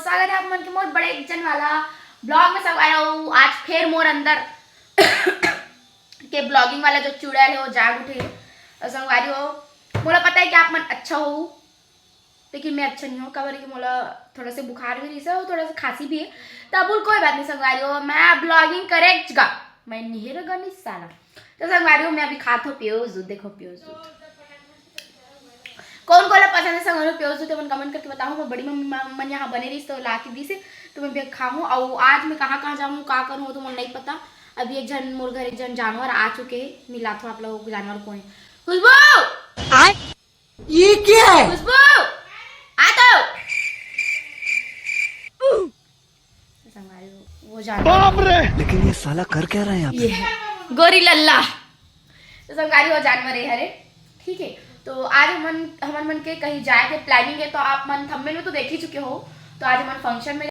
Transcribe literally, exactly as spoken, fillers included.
स्वागत है आप मन के मोर बड़े एक जन वाला ब्लॉग में। संगवारी हो, आज फिर मोर अंदर के ब्लॉगिंग वाला जो चुड़ैल है वो जाग उठे है। और संगवारी हो, मोला पता है कि आप मन अच्छा हो, लेकिन मैं अच्छा नहीं हूँ, काबर कि मोला थोड़ा से बुखार भी रहिस है और थोड़ा सा खांसी भी है। तब बोल कोई बात नहीं संगवारी हो, मैं ब्लॉगिंग करेक्ट गा, मैं निहेर गा नहीं साला। तो संगवारी हो, मैं अभी खात हो पियोज दूध, देखो पियोज दूध। कौन कौन ला पसंद है संगवारी हो पियोज दूध, मन कमेंट करके बताओ। मोर बड़ी मम्मी मा-, मन यहाँ बने रहिस तो ला के दिस है, तो मैं भी खाऊँ। और आज मैं कहाँ कहाँ जाऊँ, का करूँ, वो तो मोला नहीं पता। अभी एक जन मोर घर एक जन जानवर आ चुके हैं, मिलात हो आप लोगों को जानवर कौन है। खुशबू, ये क्या है? खुशबू, आ तो। संगवारी हो, वो जानवर बाप रे। लेकिन ये साला कर क्या रहा है यहाँ पे? ये है गोरी लल्ला। तो संगवारी हो, जानवर है हरे, ठीक है। तो आज हमन हमन मन के कहीं जाए के प्लानिंग है, तो आप मन थंबनेल में तो देख ही चुके हो। तो आज हमन फंक्शन में